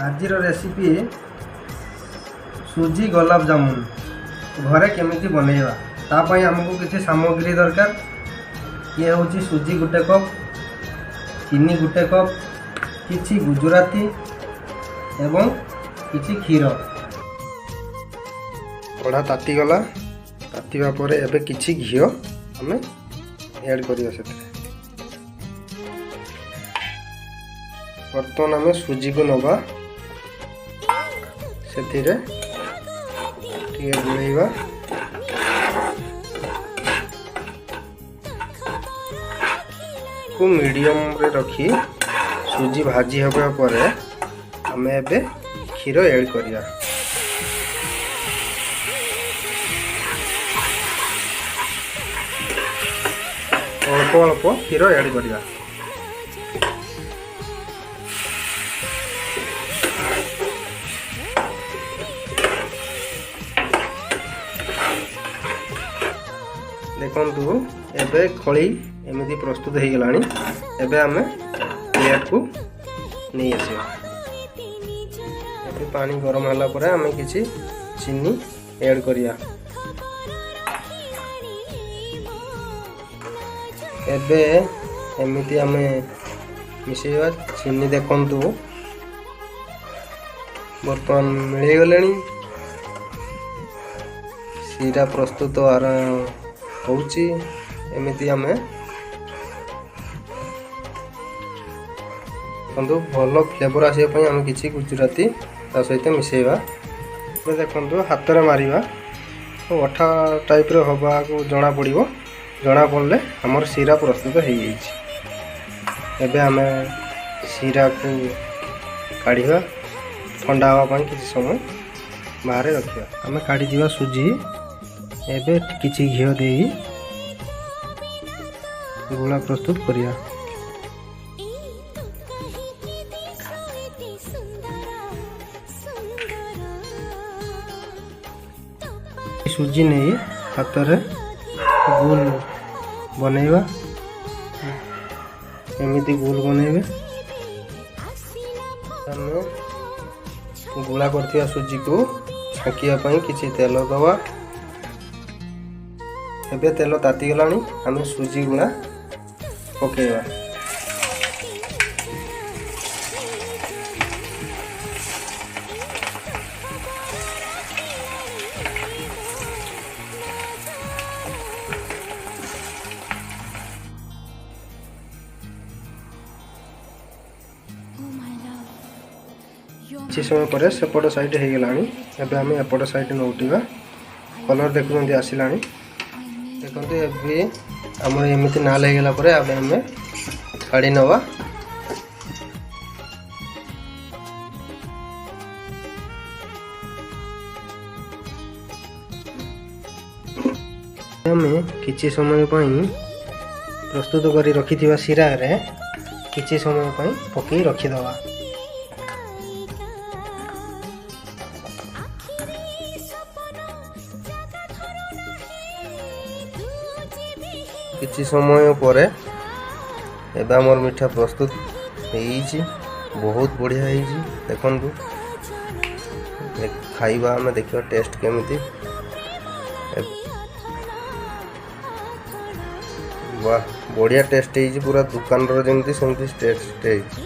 ଆଜିର ରେସିପି ସୁଜି ଗୋଲାପ ଜାମୁନ ଘରେ କେମିତି ବନେଇବା, ତା ପାଇଁ ଆମକୁ କିଛି ସାମଗ୍ରୀ ଦରକାର। ଇଏ ହେଉଛି ସୁଜି 1 କପ୍, ଚିନି 1 କପ୍, କିଛି ଗୁଜୁରାତି ଏବଂ କିଛି କ୍ଷୀର। କଢ଼ା ତାତିଗଲା। ତାତିବା ପରେ ଏବେ କିଛି ଘିଅ ଆମେ ଆଡ଼୍ କରିବା ସେଥିରେ। ବର୍ତ୍ତମାନ ଆମେ ସୁଜିକୁ ନେବା, ସେଥିରେ ଟିକେ ଗୋଳେଇବା। କୁ ମିଡ଼ିୟମରେ ରଖି ସୁଜି ଭାଜି ହେବା ପରେ ଆମେ ଏବେ କ୍ଷୀର ଆଡ଼୍ କରିବା। ଅଳ୍ପ ଅଳ୍ପ କ୍ଷୀର ଆଡ଼୍ କରିବା। ଦେଖନ୍ତୁ, ଏବେ ଖଳି ଏମିତି ପ୍ରସ୍ତୁତ ହେଇଗଲାଣି। ଏବେ ଆମେ ପ୍ଲେଟ୍କୁ ନେଇ ଆସିବା। ଏବେ ପାଣି ଗରମ ହେଲା ପରେ ଆମେ କିଛି ଚିନି ଆଡ଼୍ କରିବା। ଏବେ ଏମିତି ଆମେ ମିଶାଇବା। ଚିନି ଦେଖନ୍ତୁ, ବର୍ତ୍ତମାନ ମିଳିଗଲେଣି। ଶିରା ପ୍ରସ୍ତୁତ ଆର ହେଉଛି। ଏମିତି ଆମେ ଦେଖନ୍ତୁ, ଭଲ ଫ୍ଲେଭର୍ ଆସିବା ପାଇଁ ଆମେ କିଛି ଗୁଜୁରାତି ତା ସହିତ ମିଶାଇବା। ଏବେ ଦେଖନ୍ତୁ, ହାତରେ ମାରିବା, ଅଠା ଟାଇପ୍ର ହେବାକୁ ଜଣାପଡ଼ିବ। ଜଣାପଡ଼ିଲେ ଆମର ଶିରା ପ୍ରସ୍ତୁତ ହେଇଯାଇଛି। ଏବେ ଆମେ ଶିରାକୁ କାଢ଼ିବା, ଥଣ୍ଡା ହେବା ପାଇଁ କିଛି ସମୟ ବାହାରେ ରଖିବା। ଆମେ କାଢ଼ିଥିବା ସୁଜି ଏବେ କିଛି ଘିଅ ଦେଇ ଗୁଳା ପ୍ରସ୍ତୁତ କରିବା। ସୁଜି ନେଇ ହାତରେ ଗୋଲ ବନେଇବା। ଏମିତି ଗୋଲ ବନେଇବେ। ଆମେ ଗୁଳା କରିଥିବା ସୁଜିକୁ ଛାଙ୍କିବା ପାଇଁ କିଛି ତେଲ ଦେବା। ଏବେ ତେଲ ତାତିଗଲାଣି, ଆମେ ସୁଜି ଗୁଳା ପକାଇବା। Oh my love, you're କିଛି ସମୟ ପରେ ସେପଟ ସାଇଡ଼୍ ହେଇଗଲାଣି। ଏବେ ଆମେ ଏପଟ ସାଇଡ଼୍ ନଉଟିବା। କଲର୍ ଦେଖୁଛନ୍ତି, ଆସିଲାଣି। ଦେଖନ୍ତୁ, ଏବେ ଆମର ଏମିତି ନାଲ ହେଇଗଲା ପରେ ଏବେ ଆମେ କାଢ଼ି ନେବା। ଆମେ କିଛି ସମୟ ପାଇଁ ପ୍ରସ୍ତୁତ କରି ରଖିଥିବା ଶିରାରେ କିଛି ସମୟ ପାଇଁ ପକାଇ ରଖିଦେବା। କିଛି ସମୟ ପରେ ଏବେ ଆମର ମିଠା ପ୍ରସ୍ତୁତ ହେଇଯାଇଛି। ବହୁତ ବଢ଼ିଆ ହେଇଛି। ଦେଖନ୍ତୁ, ଖାଇବା ଆମେ, ଦେଖିବା ଟେଷ୍ଟ କେମିତି। ବାह, ବଢ଼ିଆ ଟେଷ୍ଟ ହେଇଛି। ପୁରା ଦୋକାନର ଯେମିତି ସେମିତି ଟେଷ୍ଟ ହେଇଛି।